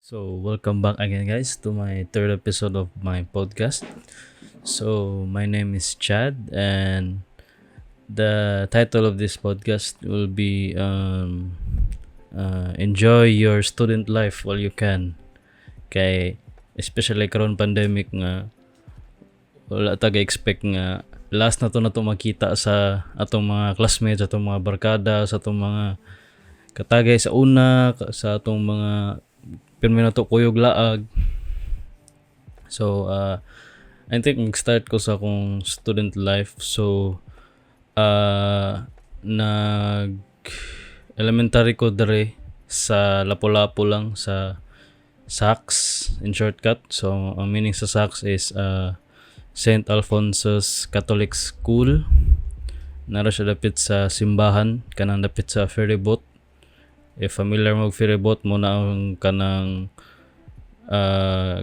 So, welcome back again, guys, to my third episode of my podcast. So, my name is Chad, and the title of this podcast will be "Enjoy Your Student Life While You Can." Kay, especially karon pandemic nga wala ta expect nga last na to makita sa atong mga classmates, atong mga barkada, sa atong mga katagay sa una, sa atong mga pirmi na to kuyog laag. So, I think mag-start ko sa akong student life. So, nag elementary ko dere sa Lapu-Lapu lang, sa SACS in shortcut. So, ang meaning sa SACS is St. Alphonsus Catholic School. Nara siya dapit sa simbahan, kanang dapit sa ferry boat. If familiar mo og ferry boat mo na ang kanang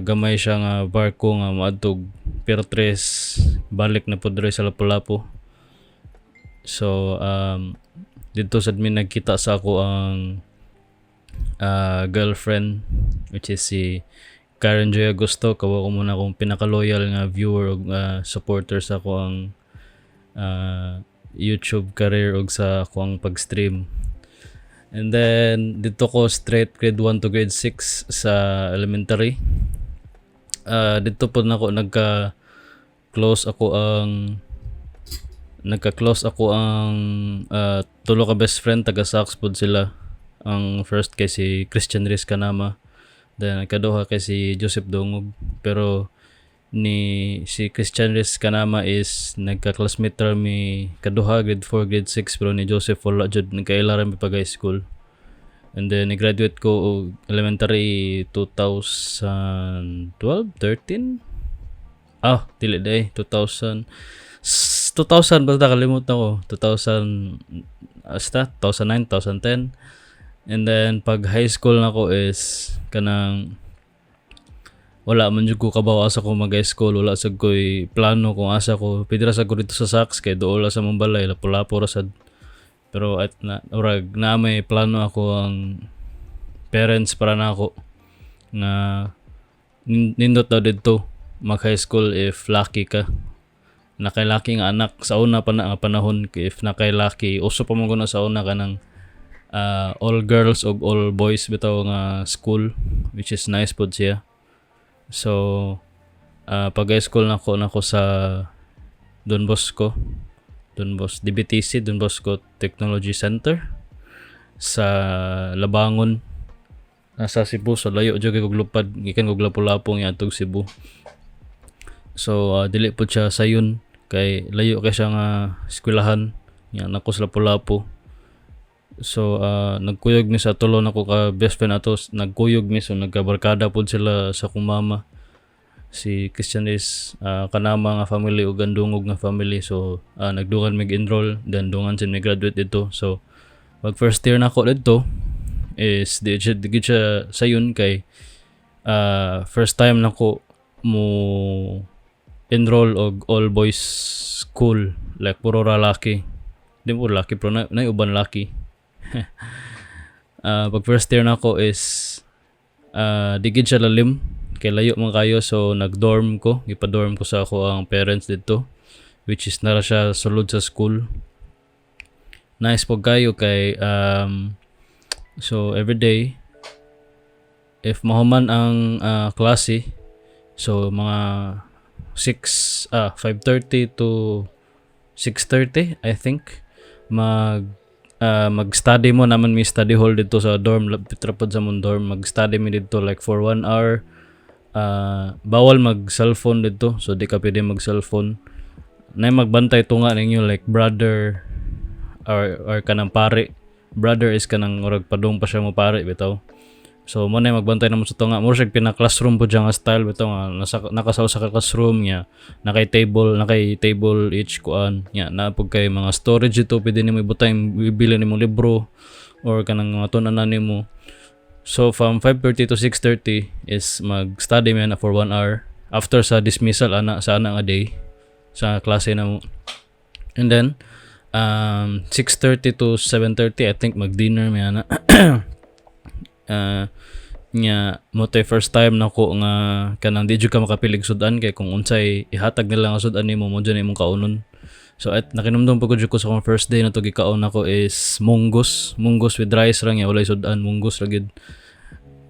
gamay siya nga barko nga moadtog Pier Tres, balik na pod diri sa Lapu-Lapu. So didto sad mi nagkita sa ako ang girlfriend, which is si Karen Joy Agosto. Kawa ko muna akong pinaka-loyal nga viewer ug supporter sa ako ang YouTube career ug sa ako ang pag-stream. And then didto ko straight grade 1 to grade 6 sa elementary. Didto pod nako nagka close ako ang tulo ka best friend, taga SACS pod sila. Ang first kay si Christian Riz Kanama. Then ang kaduha kay si Joseph Dungog. Pero ni si Christian Riz Kanama is nagka-classmate ra mi kaduha grade 4, grade 6, pero ni Joseph wala jud, nagkaila ra mi pag high school. And then nag-graduate ko og elementary 2012, 13? Ah, dili day 2000, 2000 basta kalimot na ko. 2000 basta 2009, 2010. And then pag high school na ko is kanang wala man jud ko kabaw asa ko mag high school, wala sad ko'y plano kung asa ko. Pwede ra sad ko didto sa SACS kay duol ra sa among balay, Lapu-Lapu ra sad. Pero at na urag naa may plano ako ang parents para nako nga nindot daw didto mag high school if lucky ka. Nakay lucky nga anak sa una pa na nga panahon, if nakay lucky, uso pa man guna sa una kanang all girls ug all boys bitaw nga school, which is nice pod siya. So pag high school nako nako sa Don Bosco, Don Bosco DBTC, Don Bosco Technology Center sa Labangon, nasa Cebu. So layo jud kay kog lupad gikan kog Lapu-Lapu ngadtog Cebu. So dili pod siya sayon kay layo kay siya nga eskwelahan nya nako sa Lapu-Lapu. So nagkuyog mi sa tulo nako ka best friend ato, nagkuyog mi, so nagkabarkada pod sila sa akong mama. Si Christian is Kanama nga family ug ang Dungog nga family, so nagdungan mig enroll, then dungan sin mi graduate didto. So pag first year nako didto is di gid siya sayon kay first time nako mo enroll og all boys school, like puro ra laki. Di mo laki pero na uban laki. Pag first year nako is di gid siya lalim kay layo man kayo, so nag-dorm ko, gipa-dorm ko sa ako ang parents didto, which is nara siya sulod sa school. Nice po kayo kay so every day if mahuman ang klase, so mga 6, 5:30 to 6:30 I think, mag-study mo naman mi, study hall didto sa dorm, lapit ra pod sa among dorm. Mag-study mi didto like for 1 hour. Bawal mag cellphone didto, so di ka pwede mag cellphone na. Magbantay tunga ninyo, like brother or kanang pare. Brother is kanang murag padung pa siya mo pare bitaw. So mo na magbantay namo sa tunga mo, siya pina classroom po nga style bitaw nga nasa nakasaw sa classroom niya, nakay table each kuan nya, naa pud kay mga storage dito, pwede nimo ibutang ibili nimo libro or kanang mga tun-anan nimo. So from 5:30 to 6:30 is mag-study mi na for 1 hour after sa dismissal ana sa ana nga day sa klase na mo. And then 6:30 to 7:30 I think mag-dinner mi ana. Nya mao to'y first time nako nga kanang di jud ka makapilig sudan kay kung unsay ihatag nila nga sudan nimo, mao jud na imong kaunon. So at nakinumdum pa gud ko sa akong first day na to, gikaon nako is munggos, munggos with rice ra nga walay sudan, munggos ra gyud.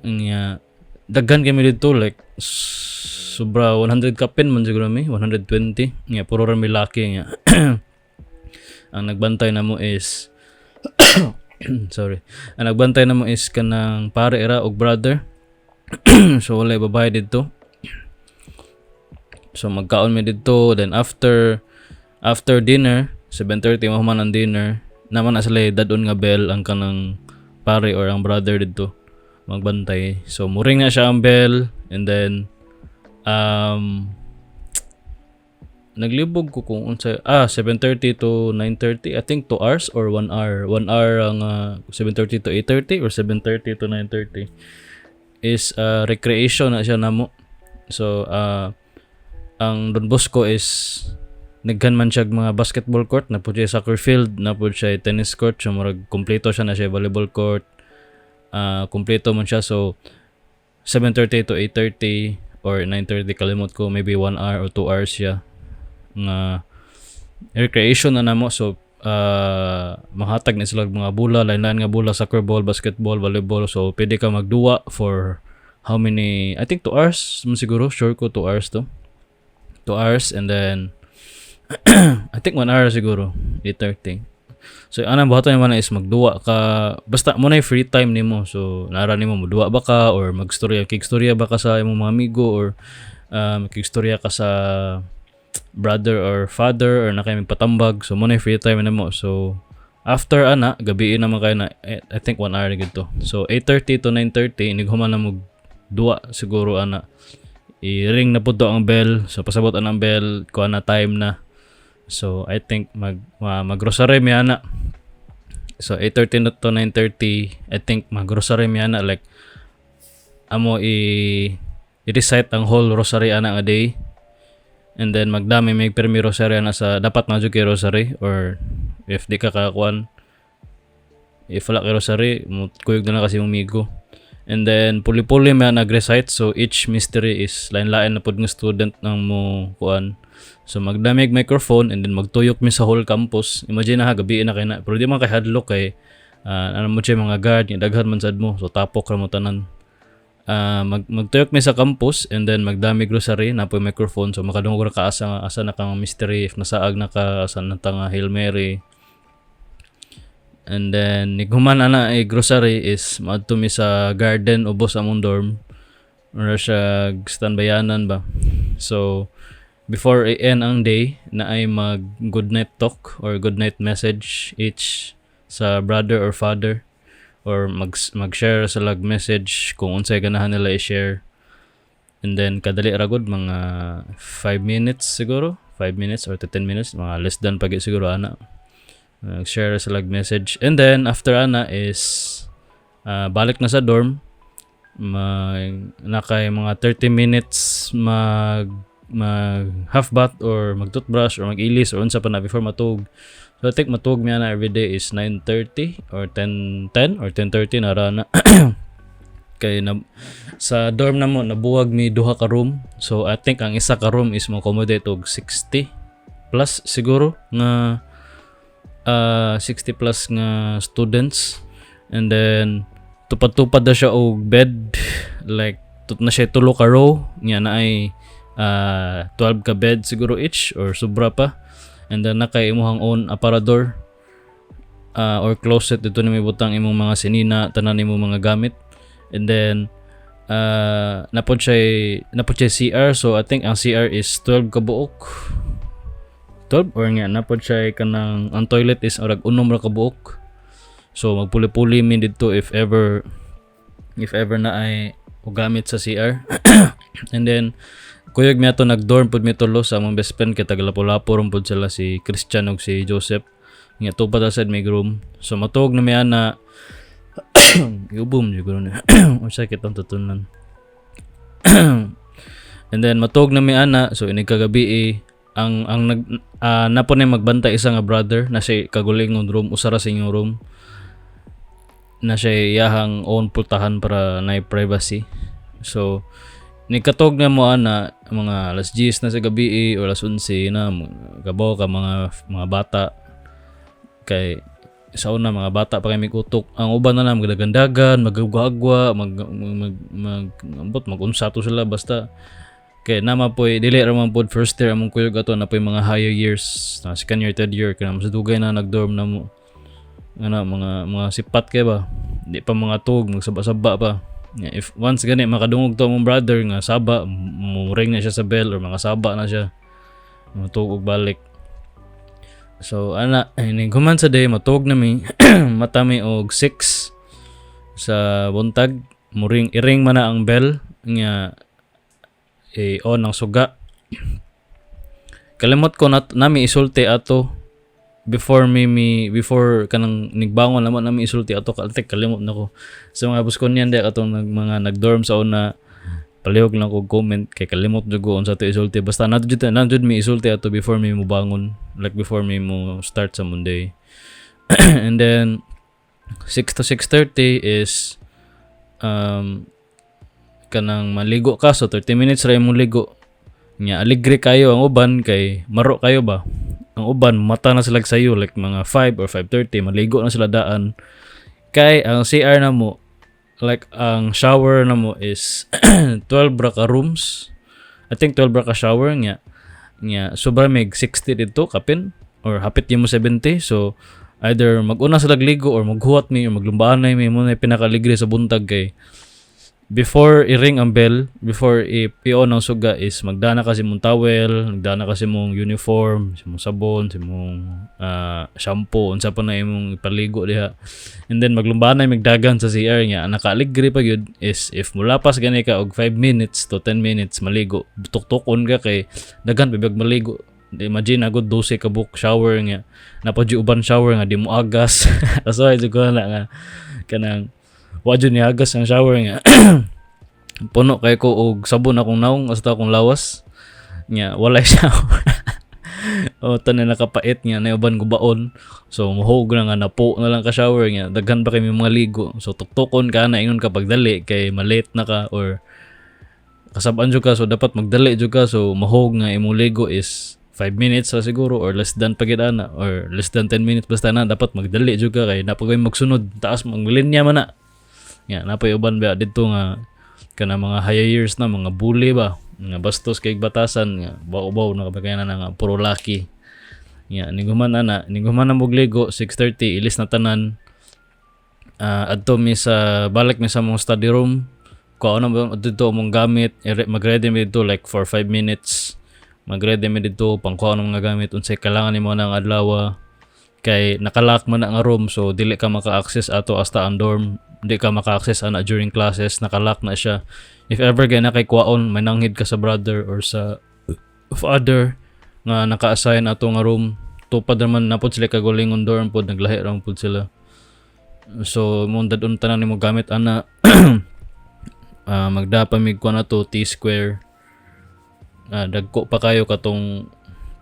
Nya daghan kami didto, like sobra 100 kapin man siguro mi, 120, nga puro ra mi laki. Nga ang nagbantay namo is, sorry, ang nagbantay namo is kanang pare ra og brother, so walay babae didto. So magkaon mi didto, then after after dinner, 7:30 mahuman ang dinner naman, na sila dadon nga bell ang kanang pare or ang brother didto magbantay. So muring na siya ang bell and then naglibog ko kung unsa, 7:30 to 9:30, I think 2 hours or 1 hour, 1 hour ang 7:30 to 8:30 or 7:30 to 9:30 is recreation na siya namo. So ang Don Bosco is naghan man siya mga basketball court na pud siya, soccer field na pud siya, tennis court, so murag kompleto siya na siya, volleyball court, kompleto man siya. So 7:30 to 8:30 or 9:30, kalimot ko, maybe 1 hour or 2 hours siya nga recreation na namo. So mahatag na sila og mga bola, lain-lain nga bola, soccer ball, basketball, volleyball, so pwede ka magduwa for how many, I think 2 hours man siguro, sure ko 2 hours to, 2 hours, and then I think 1 hour siguro, 8:30. So anang buhaton naman is magduwa ka, basta mao na free time nimo. So nara nimo, moduwa ba ka or magstorya, kigstorya ba ka sa imong mga amigo or kigstorya ka sa brother or father or na kay patambag. So mao na free time nimo. So after ana, gabi naman kayo na, eh, I think 1 hour na gid to. So 8:30 to 9:30, inig human na mo duwa siguro ana, i-ring na pud to ang bell. So pasabot ang bell kuha na, time na. So I think mag-rosary mi ana. So 8:30 to 9:30, I think mag-rosary mi ana, like amo i i-recite ang whole rosary ana nga day. And then magdami may permi rosary ana sa dapat na jud kay rosary, or if di ka kakuan, if wala kay rosary, mo kuyog na lang kasi imong migo. And then puli-puli may nag-recite, so each mystery is lain-lain na pud nga student nang mo kuan. So magdamig microphone and then magtuyok mi sa whole campus. Imagine na ha, gabi na kay na. Pero di man kay hadlok kay ano mo siya mga guard, nga daghan man sad mo. So tapok ra mo tanan. Magtuyok mi sa campus and then magdamig rosary na po microphone, so makadungog ra ka asa asa na kang mystery, if nasaag na ka, asa na ta nga Hail Mary. And then nighuman ana ay grocery is maadto mi sa garden ubos among dorm. Mura siya standbayanan ba. So before i-end ang day na ay mag good night talk or good night message each sa brother or father or mag-share sa lag message kung unsay ganahan nila i-share. And then kadali ra gud, mga 5 minutes siguro, 5 minutes or to 10 minutes, mga less than pag siguro ana. Nag-share sa lag message. And then after ana is balik na sa dorm, mag nakay mga 30 minutes mag half bath or mag toothbrush or mag-ilis or unsa pa na before matug. So I think matug mi ana every day is 9:30 or 10 10 or 10:30 na ra na. Kay na, sa dorm na mo nabuwag mi duha ka room. So I think ang isa ka room is mo accommodate og 60 plus siguro nga 60 plus nga students, and then tupad-tupad na siya og bed, like tut na siya tulo ka row nga na ay 12 ka bed siguro each or sobra pa. And then na kay imong own aparador or closet dito na may butang imong mga sinina, tanan imong mga gamit. And then napod siya CR, so I think ang CR is 12 ka buok, 12 or nga napod siya kanang ang toilet is orag unom ra ka buok. So magpuli-puli mi didto if ever na ay o gamit sa CR. And then kuyog mi ato, nag-dorm pud mi tulo sa among best friend kay taga Lapu-Lapu ron pud sila, si Christian ug si Joseph, nga tupad ra sad may room. So matuog na mi ana, iubom jud na unsa kitong tutunan. And then matuog na mi ana, so inig kagabi eh, ang nag napo na magbantay isa nga brother na si kagulingon room, usa ra sa inyong room. Na siya iyahang own pultahan para na privacy. So nikatog na mo ana, mga alas 10 na sa gabi o alas 11 na, kabaw ka mga bata kay sa una mga bata pa kay mikutok. Ang uban na lang magdagandagan, magagwa, mag mag mag ambot magunsa to sila, basta kay nama poy dili ra man pod first year among kuyog ato na poy mga higher years na, second year, third year, kay mas dugay na nagdorm na mo ana, mga sipat kay ba, di pa mga tug, magsaba-saba pa. Yeah, if once gani makadungog to among brother nga saba, mo ring na siya sa bell or mga saba na siya, matuog balik. So ana, ining human sa day, matuog na mi, mata mi og 6 sa buntag, muring iring man na ang bell nga i-on ang suga. Kalimot ko na nami isulti ato before mi before kanang nigbangon namo, nami isulti ato kaltek, kalimot nako. Sa mga Bosconian di atong mga nagdorm sa una, palihog lang ko comment kay kalimot jud ko unsa to isulti. Basta na jud mi isulti ato before mi mobangon, like before mi mo start sa Monday. And then 6 to 6:30 is kanang maligo ka, so 30 minutes ra imong ligo nya. Aligre kayo ang uban kay maro kayo ba. Ang uban mata na sila sayo, like mga 5 or 5:30 maligo na sila daan kay ang CR na mo, like ang shower na mo is 12 ra ka rooms, I think 12 ra ka shower nya. Nya sobra mig 60 dito kapin or hapit mo 70. So either mag-una sila ligo or maghuwat mi or maglumbaanay mi mo na pinakaligre sa buntag kay before i-ring ang bell, before i-on ang suga is magdana kasi mong towel, magdana kasi mong uniform, sa mong sabon, sa mong shampoo, unsa pa na imong ipaligo diha. And then maglumbanay magdagan sa CR nga nakaaligre pa gyud is if mulapas gani ka og 5 minutes to 10 minutes maligo, tuktukon ka kay daghan pa bag maligo. Imagine agad 12 ka buok shower nga napa uban shower nga di mo agas. So ay ko na nga kanang wa jud ni agas ang shower nga puno kay ko og sabon akong nawong hasta akong lawas nga walay shower o tanan nakapait nga na uban gubaon. So muhog na nga napo na lang ka shower nga daghan pa kay may mga ligo. So tuktukon ka na, ingon ka pagdali kay malate na ka or kasab-an jud ka, so dapat magdali jud ka. So mahog nga imong ligo is 5 minutes ra siguro or less than pa gid ana or less than 10 minutes. Basta na dapat magdali jud ka kay napagay magsunod taas maglinya man na nga napay uban ba didto nga kana mga higher years na, mga bully ba nga bastos kay batasan nga baw-baw na kaya na nga puro laki nga. Ning human ana, ning human na mogligo 6:30, ilis na tanan. Adto mi sa, balik mi sa mong study room ko ano ba dito mong gamit, magready mi dito like for 5 minutes. Magready mi dito pangkuha ng mga gamit unsay kailangan nimo ng adlaw kay nakalock man na nga room, so dili ka maka-access ato hasta ang dorm. Di ka maka-access ana during classes, nakalock na siya. If ever gay na kay kuwaon, may nanghid ka sa brother or sa father nga naka-assign ato nga room. Tupad naman na pod sila kagalingon dorm pod, naglahi ra pod sila. So mo dadon tanan nimo gamit ana. Magdapa mig kuan ato, T-square. Dagko pa kayo katong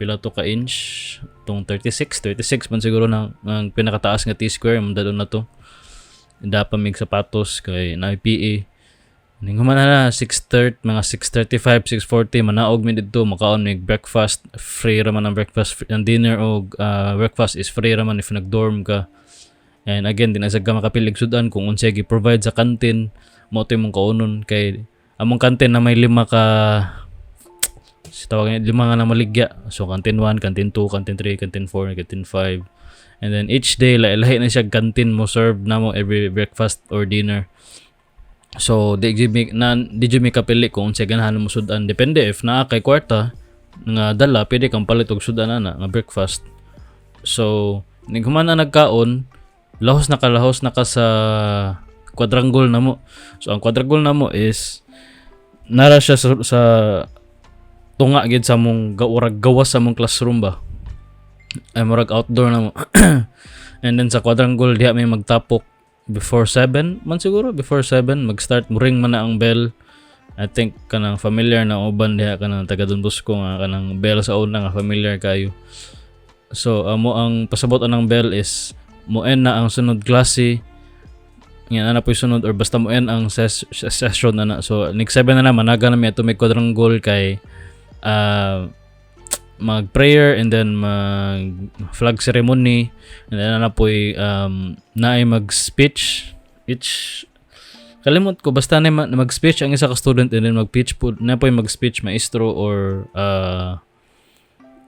pila to ka inch tong 36 36 man siguro nang ang pinakataas nga T-square mo dadon na to. Dapa mig sapatos kay na PE. Ning human na 6:30, mga 6:35, 6:40 manaog mi didto, makaon mig breakfast. Free ra man ang breakfast, ang dinner og breakfast is free ra man if nag-dorm ka. And again, di na sad ka makapilig sudan kung unsay gi-provide sa canteen mo to imong kaunon kay among canteen na may lima ka, si tawag ni lima nga na maligya. So canteen 1, canteen 2, canteen 3, canteen 4, canteen 5. And then each day lahi na siya canteen mo serve namo every breakfast or dinner. So di jud mi na di jud mi kapili kung unsay ganahan mo sudan. Depende if naa kay kwarta nga dala, pwede kang palit og sudan ana nga breakfast. So ning human na nagkaon, lahos na ka sa quadrangle namo. So ang quadrangle namo is nara siya sa tunga gid sa mong urag gawas sa mong classroom ba. Ay murag outdoor na mo. And then sa quadrangle diha may magtapok before 7 man siguro, before 7 mag-start, muring man na ang bell. I think kanang familiar na uban diha, kanang taga Don Bosco nga kanang bell sa una nga familiar kayo. So amo ang pasabot anang bell is mo end na ang sunod klase. Nga na po sunod or basta mo end ang session na na. So next 7 na na managa na mi ato may quadrangle kay mag prayer and then mag flag ceremony and then na po'y naay mag speech each. Kalimot ko, basta na mag-speech ang isa ka student and then mag-pitch po na po'y mag-speech maestro or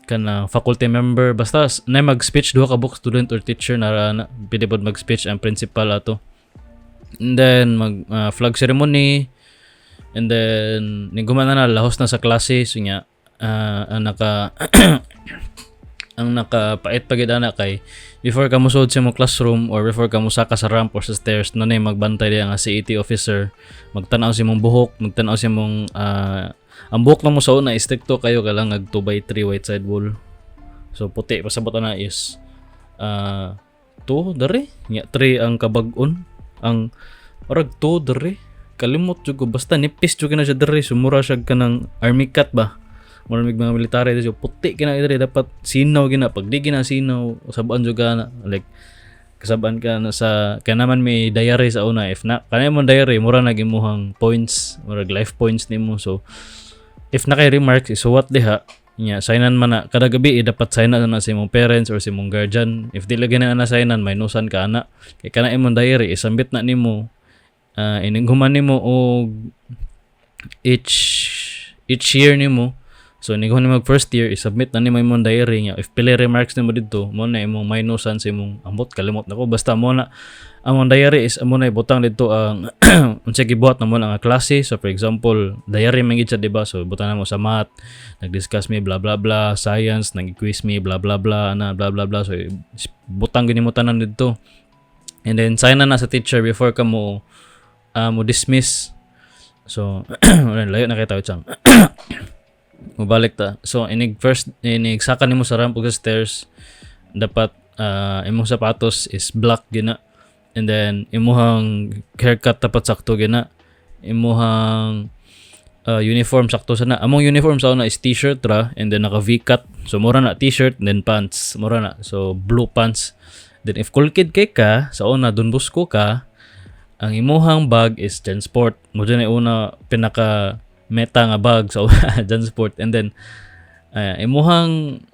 kana faculty member, basta na mag-speech duha ka buok student or teacher na pwede pod mag-speech ang principal ato. And then mag flag ceremony and then niguma na na lahos na sa klase. So nga ang nakapait pa gid ana kay before ka mosulod sa imong classroom or before ka mosaka sa ramp or sa stairs na magbantay diya nga CAT officer, magtan-aw sa imong buhok, magtan-aw sa imong ang buhok na mo sa una strikto kayo ka lang ag 2x3 white side wall. So puti, pasabot na is 2 dere nya 3 ang kabag-on, ang orag 2 dere, kalimot jud ko, basta nipis jud na siya dere. So mura siya kanang army cut ba, mura mig mga military. So puti kina dere, dapat sinaw gina. Pag di gina sinaw, usabaan jud ka na, like kasabaan ka na sa kaya naman may diary sa una. If na kanay mo diary, mura na gimuhang points, murag life points nimo. So if na kay remarks, isuwat diha nya signan man na kada gabi eh, dapat sign na na sa imong parents or sa imong guardian. If di lagi na na signan, minusan ka ana kay kana imong diary isambit na nimo ining human nimo og each year nimo. So inig human mag first year, i-submit na nimo imong diary nga if pili remarks nimo didto, mo na imong minusan sa imong ambot, kalimot nako, basta mo na ang imong diary is amo na ibutang didto ang unsay gibuhat namo nga klase. So for example, diary man gid siya, di ba? So butang namo sa math, nag-discuss mi blah blah blah, science, nag-quiz mi blah blah blah ana blah blah blah. So butang gini mo tanan didto and then sign na na sa teacher before ka mo mo dismiss. So wala, layo na kay tayo chang mobalik ta. So inig first, inig saka nimo sa ramp ug sa stairs, dapat imong sapatos is black gina and then imuhang haircut dapat sakto gina, imuhang uniform sakto sa na. Among uniform sa una is t-shirt ra and then naka V-cut. So mura na t-shirt and then pants, mura na. So blue pants. Then if cool kid kay ka sa una, Don Bosco ka, ang imuhang bag is Jansport mo dyan ay una pinaka meta nga bag sa una, Jansport. And then imuhang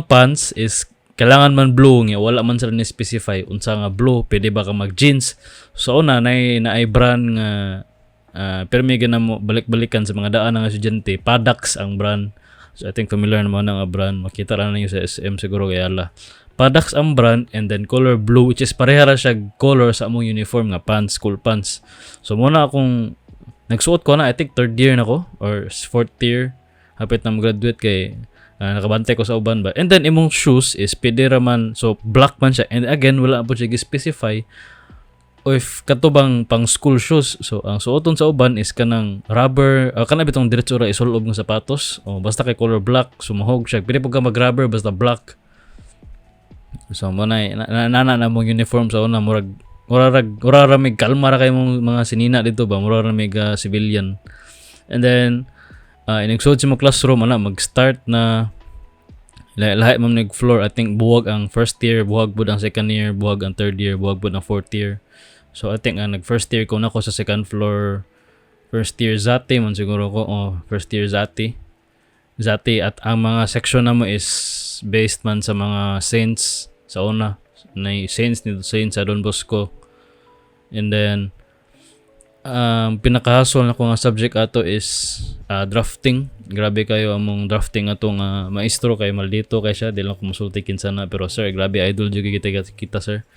pants is kailangan man blue nga wala man sila ni specify unsa nga blue, pwede ba ka mag jeans. So una nay naay brand nga pero may gana mo balik-balikan sa mga daan nga estudyante. Padax ang brand. So I think familiar naman ang brand, makita ra ninyo sa SM siguro kay ala. Padax ang brand and then color blue, which is pareha ra siya color sa among uniform nga pants, school pants. So mo na akong nagsuot ko na, I think third year na ko or fourth year, hapit na mo-graduate kay nakabantay ko sa uban ba. And then imong shoes is pwede ra man, so black man siya and again wala po siya gi-specify o if kato bang pang school shoes. So ang suoton sa uban is kanang rubber, kana bitong diretso ra isulob nga sapatos o basta kay color black, sumuhog siya. Pwede po ka mag rubber basta black. So mo na na, na, na, na mong uniform sa una, murag mura ra mig kalma ra kay mong mga sinina dito ba, mura ra mig civilian. And then inig-sulod sa mo classroom ana, mag-start na lahi man nag floor. I think buwag ang first year, buwag pud ang second year, buwag ang third year, buwag pud ang fourth year. So I think ang nag first year ko na ko sa second floor, first year Zati man siguro ko, oh, first year Zati. Zati at ang mga section na mo is based man sa mga saints sa una. Na saints ni saints sa Don Bosco. And then pinakahasol na ko nga subject ato is drafting. Grabe kayo among drafting ato nga maestro kay maldito kay siya, di lang ko musulti kinsa na, pero sir, grabe, idol jud kita kita, sir.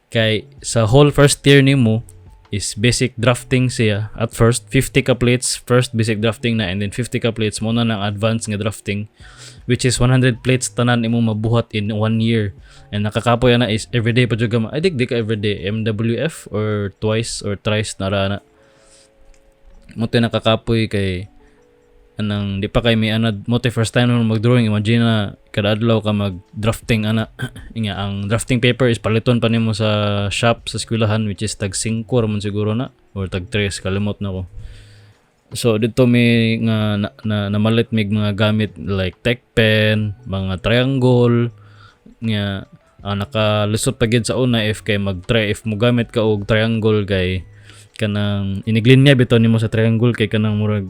Kay sa whole first year nimo is basic drafting siya. At first 50 ka plates first basic drafting na and then 50 ka plates mo na ng advanced nga drafting, which is 100 plates tanan imong mabuhat in one year. And nakakapoy na is everyday pa jud ka ay di ka everyday, MWF or twice or thrice na ra na mo to. Nakakapoy kay anang di pa kay may anad mo to, first time mo mag-drawing. Imagine na kada adlaw ka mag drafting ana nga ang drafting paper is paliton pa nimo sa shop sa eskwelahan, which is tag 5 ra man siguro na or tag 3, kalimot na ko. So dito may nga na, na, namalit mig mga gamit like tech pen, mga triangle nga. Nakalusot pa gid sa una if kay mag-try, if mogamit ka og triangle, kay kanang iniglinya bitaw nimo sa triangle, kay kanang murag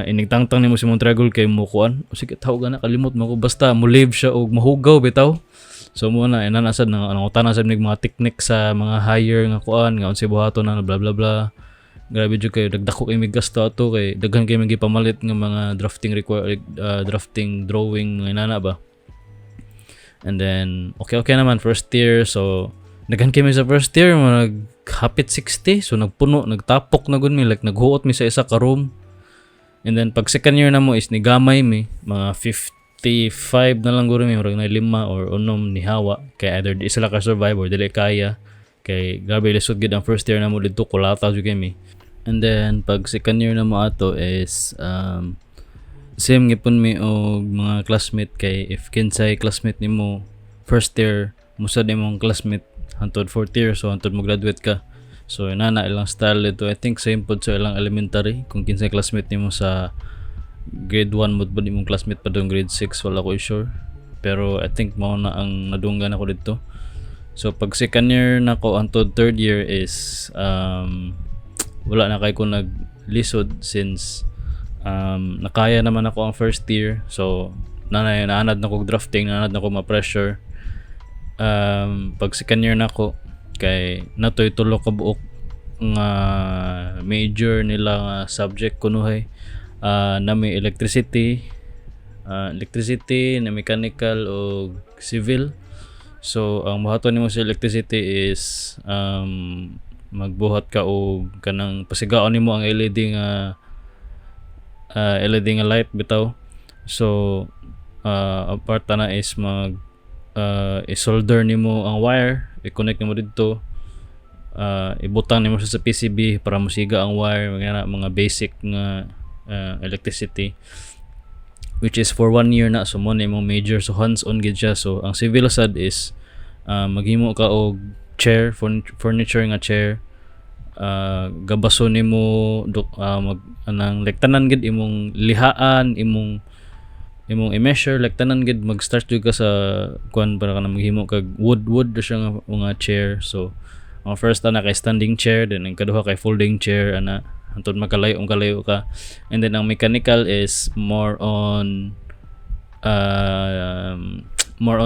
inigtangtang nimo sa imong triangle kay mo kuan o sige tawag na, kalimot mo ko, basta mo leave siya og mahugaw bitaw. So mo na inana sad nang nangutana sad mig mga technique sa mga higher nga kuan nga unsay buhaton na, blah blah blah. Grabe jud kayo, nagdako kay mig gasto ato kay daghan kay mig gipamalit nga mga drafting require, drafting drawing, mga inana ba. And then okay naman first year. So daghan kami sa first year, mga hapit 60. So nagpuno, nagtapok na gud mi, like naghuot mi sa isa ka room. And then pag second year na mo is nigamay mi, mga 55 na lang guro mi, murag na lima or unom ni hawa kay either di sila ka survive or dili kaya, kay grabe lisod gid ang first year na mo didto, kulata jud kami. And then pag second year na mo ato is same gipon mi og mga classmate, kay if kinsay classmate nimo first year, musad imong classmate hantod fourth year, so hantod mo graduate ka. So inana ilang style dito. I think same pod sa ilang elementary, kung kinsay classmate nimo sa grade 1, mo ba imong classmate pa dong grade 6. Wala ko sure, pero I think mao na ang nadunggan ako dito. So pag second year nako hantod third year is wala na kay ko naglisod since nakaya naman ako ang first year. So nanay naanad na ko drafting, naanad na ko ma-pressure. Pag second year nako kay natoy tulo ka buok nga major nila nga subject kunuhay, na may electricity na mechanical o civil. So ang buhaton nimo sa electricity is magbuhat ka og kanang pasigaon nimo ang LED nga light bitaw. So apart na is mag i-solder nimo ang wire, i-connect nimo didto, ibutang nimo siya sa PCB para mosiga ang wire, mga basic nga electricity, which is for one year na. So mo na imong major, so hands on gid siya. So ang civil sad is maghimo ka og chair, furniture nga chair, gabaso nimo mag anang, like tanan gid imong lihaan, imong i-measure, like tanan gid. Mag-start jud ka sa kuan para ka na maghimo kag wood na siya nga mga chair. So ang first ana kay standing chair, then ang kaduha kay folding chair ana, hantod makalayo ang kalayo ka. And then ang mechanical is more on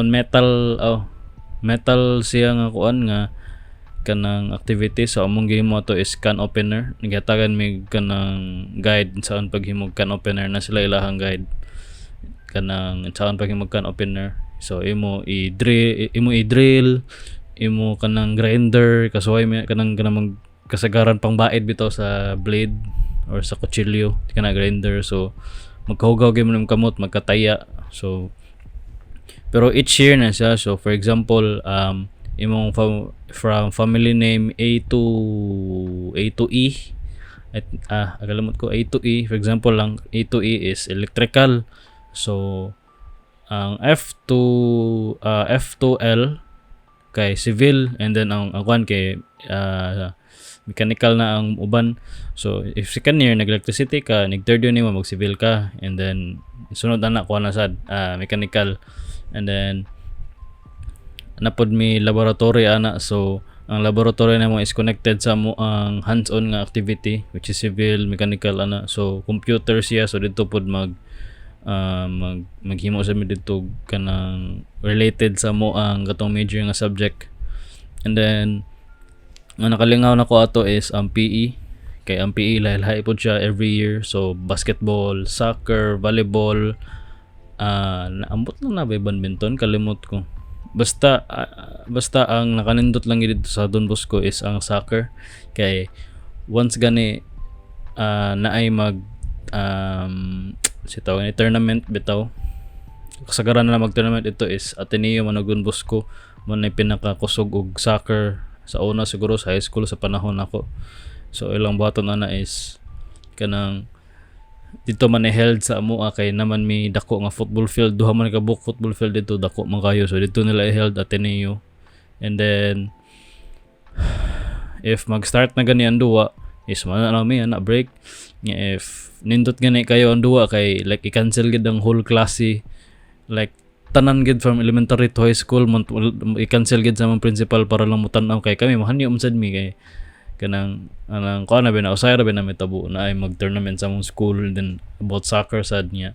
metal, oh, metal siya nga kuan nga kanang activity. So among gihimo ato is can opener. Nagatagan mi kanang guide saan paghimog can opener na sila ilahang guide kanang saan paghimog can opener. So imo i-drill, imo kanang grinder, kasuway mi kanang kanang mag kasagaran pang baid bitaw sa blade or sa kutsilyo kana grinder. So magkahugaw gyud mo ng kamot, magkataya. So pero each year na siya. So for example, imong from family name A to E at kalimot ko, A to E, for example lang, A to E is electrical. So ang F to L kay civil, and then ang kuan kay mechanical na ang uban. So if second year nag electricity ka, nag third year nimo mag civil ka, and then sunod ana kuan na sad, mechanical. And then napod mi laboratory ana. So ang laboratory namo is connected sa mo ang hands-on nga activity, which is civil, mechanical ana. So computer siya, so didto pod mag maghimo sa mi didto kanang related sa mo ang katong major nga subject. And then ang nakalingaw nako ato is ang PE, kay ang PE lahi-lahi pod siya every year. So basketball, soccer, volleyball, naambot lang na ba badminton, kalimot ko. Basta ang nakanindot lang gid dito sa Don Bosco is ang soccer, kay once gani naay mag si tawag ni tournament bitaw, kasagaran na lang mag tournament ito is Ateneo man ug Don Bosco mo na pinakakusog og soccer sa una siguro sa high school sa panahon nako. So ilang buhaton ana is kanang dito man held sa amoa, kay naman may dako nga football field, duha man ka buok football field dito, dako man kayo. So dito nila i-held, Ateneo. And then if mag-start na gani ang duwa is mana na mi ana break nga. If nindot gani kayo ang duwa kay like i-cancel gid ang whole klase, like Tanan gid from elementary to high school mo i-cancel gid sa among principal para lang motan-aw kay kami mahanyo man sad mi kay kanang anang kuan na ba na, usay ra ba na mitabo na ay mag-tournament sa among school, then about soccer sad niya.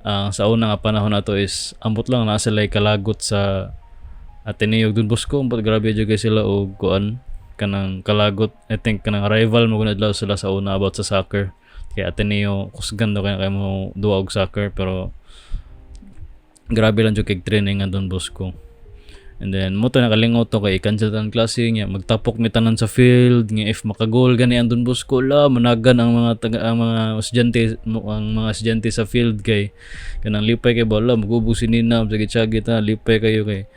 Ang sa una nga panahon nato is ambot lang na sila kalagot sa Ateneo Don Bosco. Ambot grabe jud kay sila og kuan, kanang kalagot. I think kanang rival mo gud sila sa una about sa soccer kay Ateneo kusgan daw kay mo duwa og soccer, pero grabe lang jud kay training nga Don Bosco. And then mo to nakalingaw to kay i-cancel tan klase nga magtapok mi tanan sa field nga if makagol gani ang Don Bosco la, managan ang mga taga, ang mga estudyante sa field kay kanang lipay kay bala magubos si Nina sa gitsagi ta, lipay kayo kay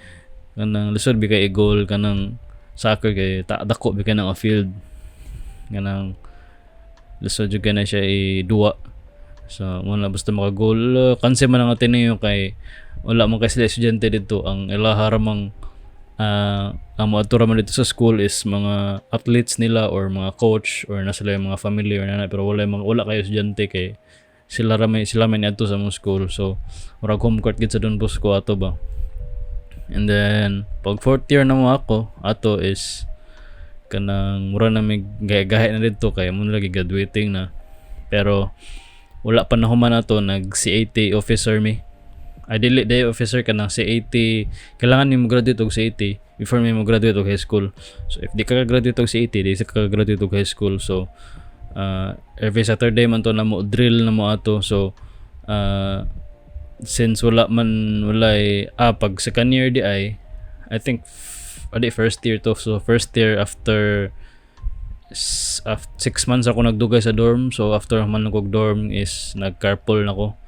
kanang lisod bi kay i-goal kanang soccer kay ta dako bi kay nang field, kanang lisod jud kay na siya i-duwa. So mo na basta makagol, cancel man ang Ateneo kay wala man kay sila estudyante dito. Ang ilaha ra mang ang moadto ra man dito sa school is mga athletes nila or mga coach or na sila yung mga family or nana, pero wala mga wala kayo estudyante kay sila ra may sila may niadto sa among school. So murag home court gid sa Don Bosco ato ba. And then pag fourth year na mo ako ato is kanang mura na may gahi na dito kay mo lagi graduating na, pero wala pa na human ato, nag CAT officer mi. Ay, dili day officer, kanang CAT. Kailangan nimo graduate og CAT before mo graduate og high school. So if di ka graduate og CAT, di ka graduate og high school. So every Saturday man to na mo drill na mo ato. So since wala man walay pag second year di ay, I think adi first year to. So first year, after 6 months ako nagdugay sa dorm. So after man kog dorm is nag carpool na ko.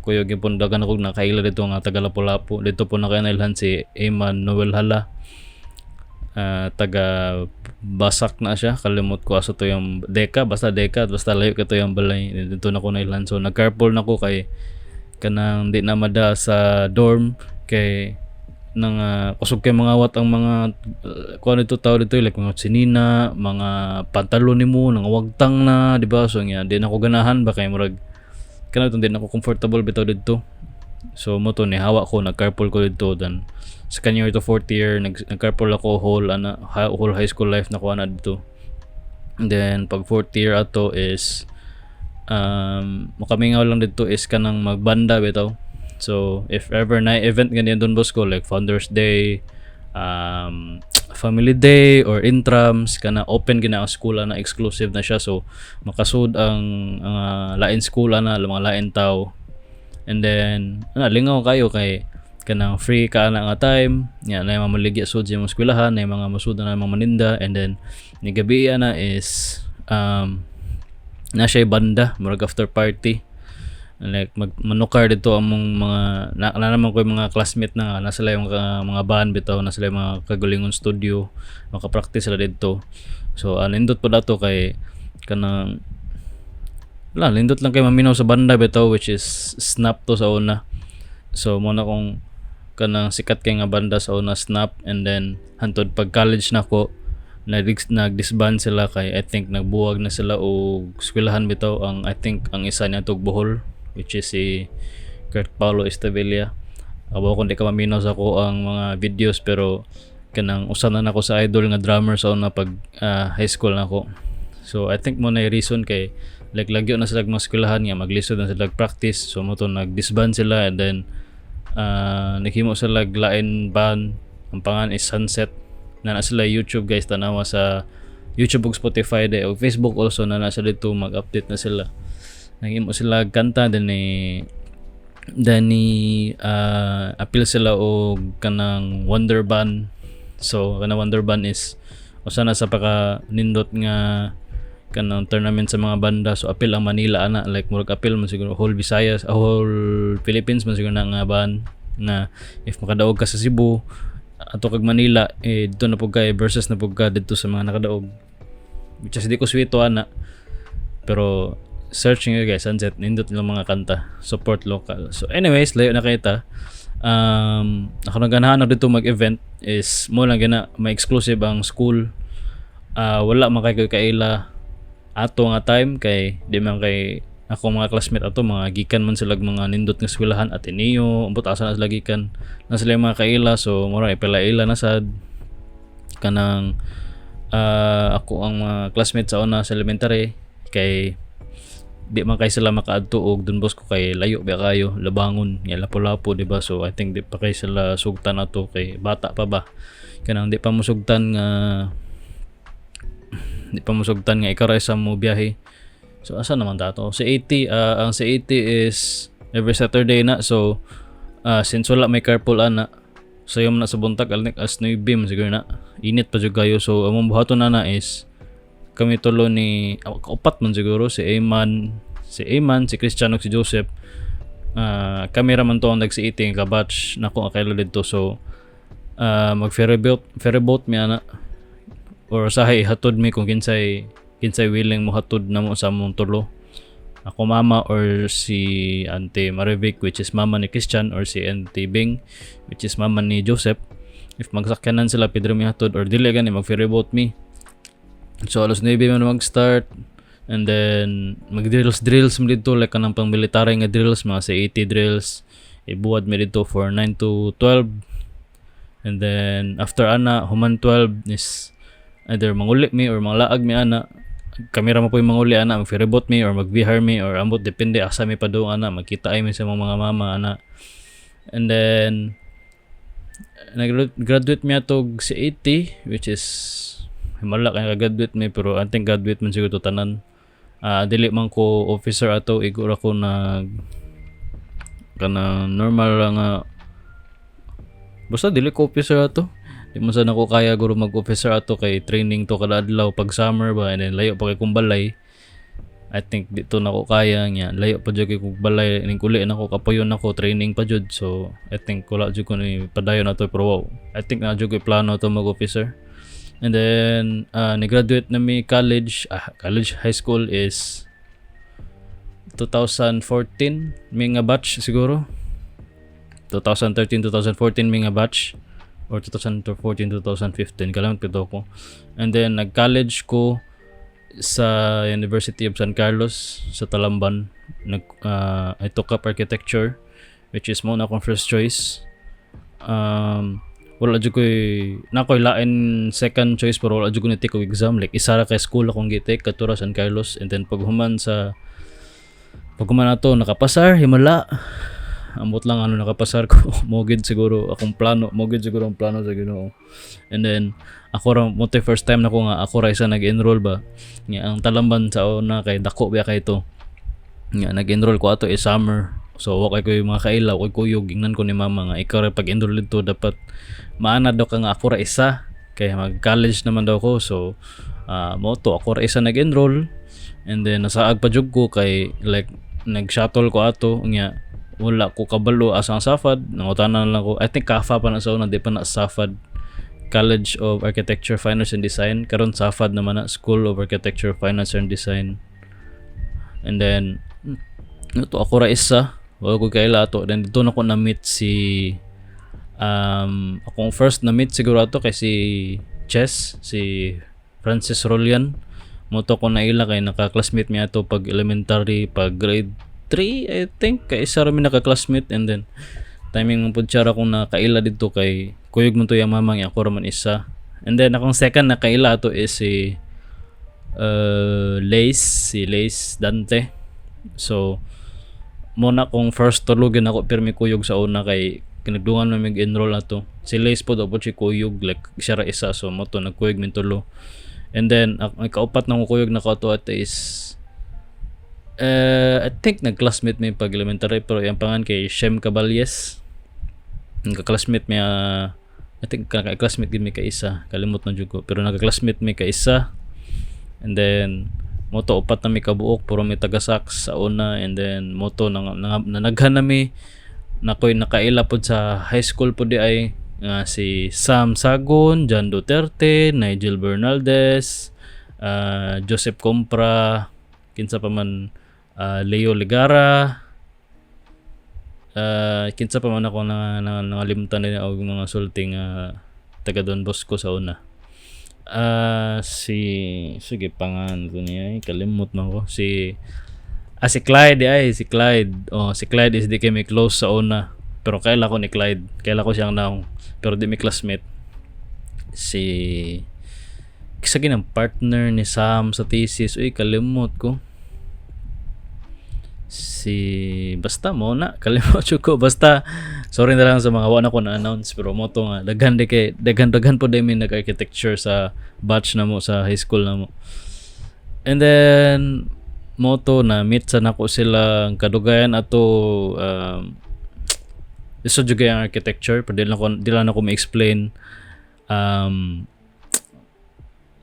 Kuyog gyapon, daghan ako nakaila dito nga taga Lapu-Lapu. Dito po nakainailhan si Eman Noel Hala. Ah, taga Basak na siya, kalimot ko asa to yung Deka, basta Deka, basta layo ka to yung balay. Dito na ko nailhan. So nag-carpool na ko kay kanang di na mada sa dorm kay nang kusog kay mga wat ang mga kuan dito, tao dito, like mga sinina, mga pantalon nimo nangawagtang na, di ba? So nga di na ko ganahan ba kay murag kana di na ko comfortable bitaw didto. So mo to nihawa ko, nag-carpool ko didto. Then second year to fourth year nag-carpool ako whole ana, whole high school life na ko ana didto. And then pag fourth year ato is makamingaw lang didto is kanang magbanda bitaw. So if ever na event ganyan Don Bosco, like Founders Day, Family Day or intrams, kana open gina ang school na, exclusive na siya. So makasud ang lain school ana, mga lain tao. And then ana lingaw kayo kay kanang free ka na nga time nya na mga maligya sud sa imong eskwelahan, na mga musud na mga maninda. And then ni gabi ana is na siya banda, murag after party, like mag manukar dito among mga na naman ko yung mga classmate na nasa sila yung mga band bitaw, na sila yung mga kagalingon studio, maka-practice sila dito. So nindot po dato kay kanang wala, nindot lang kay maminaw sa banda bitaw, which is Snap to sa una. So mo na kong kanang sikat kay nga banda sa una, Snap. And then hantod pag college na ko, nag-disband sila kay I think nagbuwag na sila og eskwelahan bitaw. Ang I think ang isa niya tog Bohol, which is si Kurt Paulo Estabilia. Abo kung di ka maminaw sa ako ang mga videos, pero kanang usa na nako sa idol nga drummer sa una pag high school na ako. So I think mo na yung reason kay like lagyo na sila mga eskwelahan nga maglisod na sila practice. So mo to nag-disband sila and then naghimo sila lain band. Ang pangan is Sunset na na sila YouTube, guys. Tanawa sa YouTube ug Spotify de ug Facebook also na na sila dito, mag-update na sila. Naghimo sila kanta, then ni appeal sila og kanang Wonder Band. So kanang Wonder Band is usa na sa paka nindot nga kanang tournament sa mga banda. So apil ang Manila ana, like murag apil man siguro whole Visayas, whole Philippines man siguro na nga band nga if makadaog ka sa Cebu ato kag Manila, eh dito na pud kay versus na pud ka didto sa mga nakadaog, which is di ko swito ana. Pero search nyo guys, Sunset, nindot nilang mga kanta. Support local. So anyways, layo na kita. Ako naganahan na dito mag-event is mo lang gana may exclusive ang school. Wala man kay kaila ato nga time kay di man kay Ako mga classmate ato, mga gikan man sila mga nindot nga eskwelahan, Ateneo, ambot asa na sila gikan na sila yung mga kaila. So mura ipila-ila na sad kanang ako ang mga classmate sa una sa elementary kay di man kay sila makaadto og Don Bosco kay layo ba kayo, Labangon nga Lapu-Lapu, di ba? So I think di pa kay sila sugtan ato kay bata pa ba, kanang di pa mo sugtan nga ikaw ra isa mo biyahe. So asa naman ta to? CAT, ang CAT is every Saturday na. So since wala may carpool ana, sayo man na sa buntag, alnik as 9 man siguro na. Init pa jud kayo. So among buhaton na na is kami tulo ni kaupat man siguro, si Ayman, si Christian ug si Joseph. Kami ra man to ang nag-CAT nga batch nako nga kaila didto. So mag ferry boat mi ana or usahay hatod mi kung kinsay willing mo hatod namo sa among tulo. Ako mama or si Auntie Marivic, which is mama ni Christian, or si Auntie Bing, which is mama ni Joseph. If magsakyanan sila, pwede mi hatod, or dili gani, mag ferry boat mi. So alas 9 man mag-start and then mag drills drills mi didto, like kanang pang military nga drills, mga CAT drills. Ibuhat mi didto for 9 to 12 and then after ana, human 12 is either manguli mi or manglaag mi ana. Kami ra mo po'y manguli ana, mag ferryboat mi or mag VR mi or ambot, depende asa mi padung ana, magkita ay mi sa mga mama ana. And then nag-graduate mi atog CAT, which is himala kay graduate mi, pero I think graduate man siguro to tanan. Dili man ko officer ato, igo ra ko nag kanang normal ra nga, basta dili ko officer ato. Di man sad nako kaya guro mag-officer ato kay training to kada adlaw pag summer ba, and then layo pa kay kong balay. I think dito nako kaya nya, layo pa jud kay kong balay, ning uli nako kapuyon nako, training pa jud. So I think wala jud ko ni padayon ato, pero wow, I think na jud ko plano to mag-officer. And then ni-graduate na mi college, college, high school is 2014 mi nga batch siguro, 2013, 2014 mi nga batch or 2014, 2015, kalimot pito ko. And then nag-college ko sa University of San Carlos sa Talamban. Nag I took up architecture, which is mo na akong first choice. Wala jud koy na koy lain second choice, pero wala jud ko ni-take og exam, like isa ra ka school akong gi-take kato ra, San Carlos. And then pag human ato, nakapasar, himala. Ambot lang ano nakapasar ko, mo gid siguro akong plano, mo gid siguro ang plano sa Ginoo. And then ako ra mo to, first time nako nga ako ra isa nag-enroll ba. Nga ang Talamban sa una kay dako ba kay to nga nag-enroll ko ato is summer, so wa kay ko yung mga kaila, wa kay kuyog. Ingnan ko ni mama nga ikaw ra pag-enroll dito, dapat maana daw ka nga ako ra isa kay mag-college naman daw ko. So mo to, ako ra isa nag-enroll. And then nasaag pa jud ko kay like nag-shuttle ko ato nya wala ko kabalo asa ang SAFAD. Nangutana lang ko. I think CAFA pa na sa una, di pa na SAFAD, College of Architecture, Finance and Design. Karon SAFAD naman na, School of Architecture, Finance and Design. And then ito, ako ra isa, wala ko kaila ato. Then dito na ko na-meet si akong first na meet siguro ato kay si Chess, si Francis Rolian. Mo to ko naila kay naka-classmate mi ato pag elementary, pag grade 3 I think, kay isa ra mi naka-classmate. And then timing man pud siya ra kung nakaila didto kay kuyog man to yang mama nga ako ra man isa. And then akong second na kaila ato is si Lace, si Lace Dante. So mo na kong first tulugin ako pirmi kuyog sa una kay kinagdungan man mig enroll ato. Si Lace pod pod si kuyog, like siya ra isa, so mo to nagkuyog min tulo. And then ang kaupat na kuyog na ko ato ate is I think nag-classmate mi pag elementary, pero iyang pangan kay Shem Caballes. Nagka-classmate mi, I think naka-classmate gid mi kaisa, kalimot na jud ko, pero nagka-classmate mi kaisa. And then mo to, upat na mi kabuok, puro mi taga Sax sa una. And then mo to nang, nang, nanaghan na mi nakoy nakaila pod sa high school pod di ay nga si Sam Sagon, John Duterte, Nigel Bernaldez, Joseph Compra, kinsa pa man, Leo Ligara, kinsa pa man ako na, na nangalimtan na og mga sulti nga taga Don Bosco sa una. Si sige, pangan to niya, eh, kalimot man ko si Ah, si Clyde ay, si Clyde. Oh, si Clyde is di kami close sa una. Pero kaila ko ni Clyde. Kaila ko siyang naong. Pero di mi classmate. Si kisa ginang partner ni Sam sa thesis. Uy, kalimot ko. Si basta mo na kalimot ko, basta sorry na lang sa mga wa na ko na-announce, pero mo to nga daghan di kay daghan daghan po day mi nag-architecture sa batch na mo sa high school na mo. And then mo to na meet sa nako sila ang kadugayan ato, lisod jud kay ang architecture, pero di lang ako ma-explain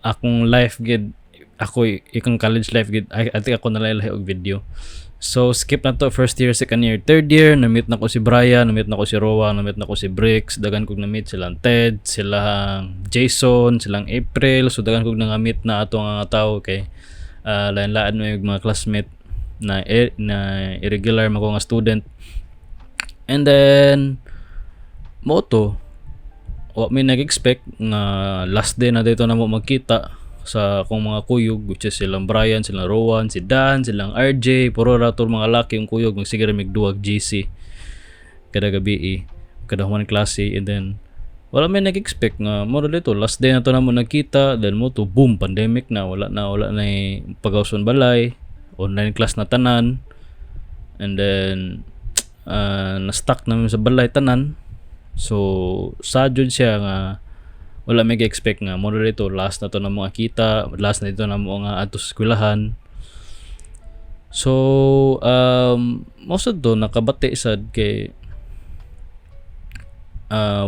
akong life gid, ako ikang college life gid. I think ako na lahi og video. So skip na to. First year, second year, third year, na-meet na ko si Brian, na-meet na ko si Roa, na-meet na ko si Bricks, daghan kog na-meet silang Ted, silang Jason, silang April. So daghan kog na-meet na ato nga tao kay lain-lain mo yung mga classmate na irregular man ko nga student. And then mo to, wa mi nag-expect nga last day na dito na mo magkita sa akong mga kuyog, which is silang Brian, silang Rowan, si Dan, silang RJ, puro ra to mga laki yung kuyog, magsige ra mig duwag GC kada gabi eh, kada human klase. And then wala may nag-expect nga mo dito last day na to na mo nagkita. Then mo to, boom, pandemic na, wala na pagawson balay, online class na tanan. And then na-stuck namin sa balay tanan. So sa jud siya nga wala may expect nga mo dito last na to na mga kita, last na dito na mo nga adto sa eskwelahan. So most of to nakabati sad kay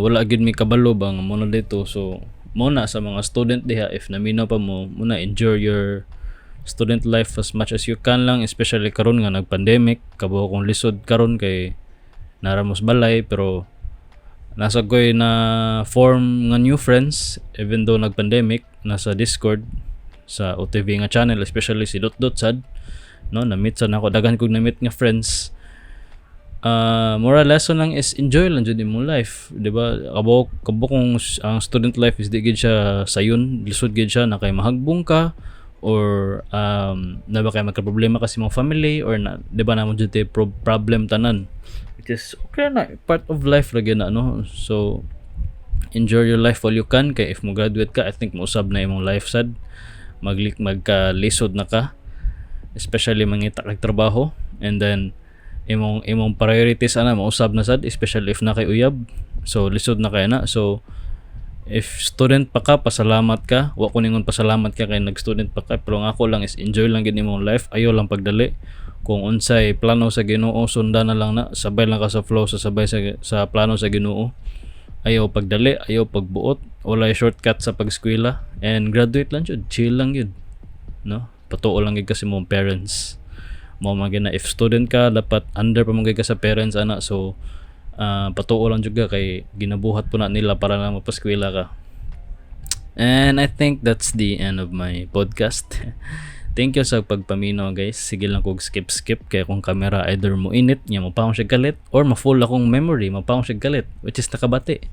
wala gyud mi kabalo ba nga mo na dito. So mo na sa mga student diha, if naminaw pa mo, muna enjoy your student life as much as you can lang, especially karon nga nag-pandemic. Kabaw kong lisod karon kay naramos balay, pero nasa ko'y na form nga new friends even though nag-pandemic, nasa Discord sa OTV nga channel, especially si Dot Dot sad, no? Na-meet sad nako, daghan kog na-meet nga friends. Moral lesson lang is enjoy lang jud imong life, di ba? Kabo kung ang student life is di gid siya sayon, lisod gid siya na kay mahagbong ka or na ba kay magka-problema kasi mong family or na, di ba, namo jud problem tanan, which is okay na, part of life ra gyud na, no? So enjoy your life while you can kay if mo graduate ka, I think mousab na imong life sad, maglik magkalisod na ka, especially mangita kag trabaho. And then imong priorities ana mausab na sad, especially if na kay uyab. So lisod na kay na. So if student pa ka, pasalamat ka. Wa ko ningon pasalamat ka kay nag-student pa ka, pero ang ako lang is enjoy lang gid imong life, ayo lang pagdali. Kung unsay plano sa Ginoo, sundan na lang na, sabay lang ka sa flow, sa sabay sa plano sa Ginoo. Ayaw pagdali, ayaw pagbuot, walay shortcut sa pagskwela. And graduate lang jud, chill lang yun, no? Patuo lang gyud kasi mong parents mo man gyud na. If student ka, dapat under pa man gyud ka sa parents ana. So patuo lang jud ka kay ginabuhat po na nila para lang mapaskwela ka. And I think that's the end of my podcast. Thank you sa pagpaminaw, guys. Sige lang kog skip skip kay akong camera either mo init nya mo pa siya galit or ma-full akong memory, mapahong siya galit, which is nakabati.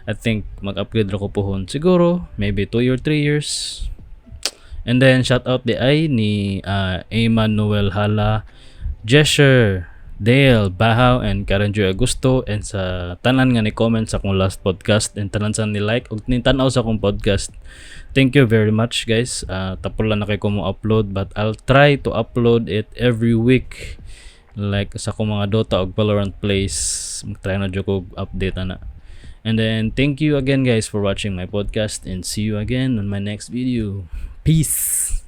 I think mag-upgrade ra ko pohon siguro maybe 2 or 3 years. And then shout out di ay ni Emmanuel Hala, Jesher, Dale, Bahaw, and Karen Joy Augusto, and sa tanan nga ni comment sa akong last podcast and tanan sa ni like ug ni tan-aw sa akong podcast. Thank you very much, guys. Tapol lang na kay ko mo upload, but I'll try to upload it every week. Like sa akong mga Dota ug Valorant plays, try na jud ko update ana. And then thank you again, guys, for watching my podcast and see you again on my next video. Peace.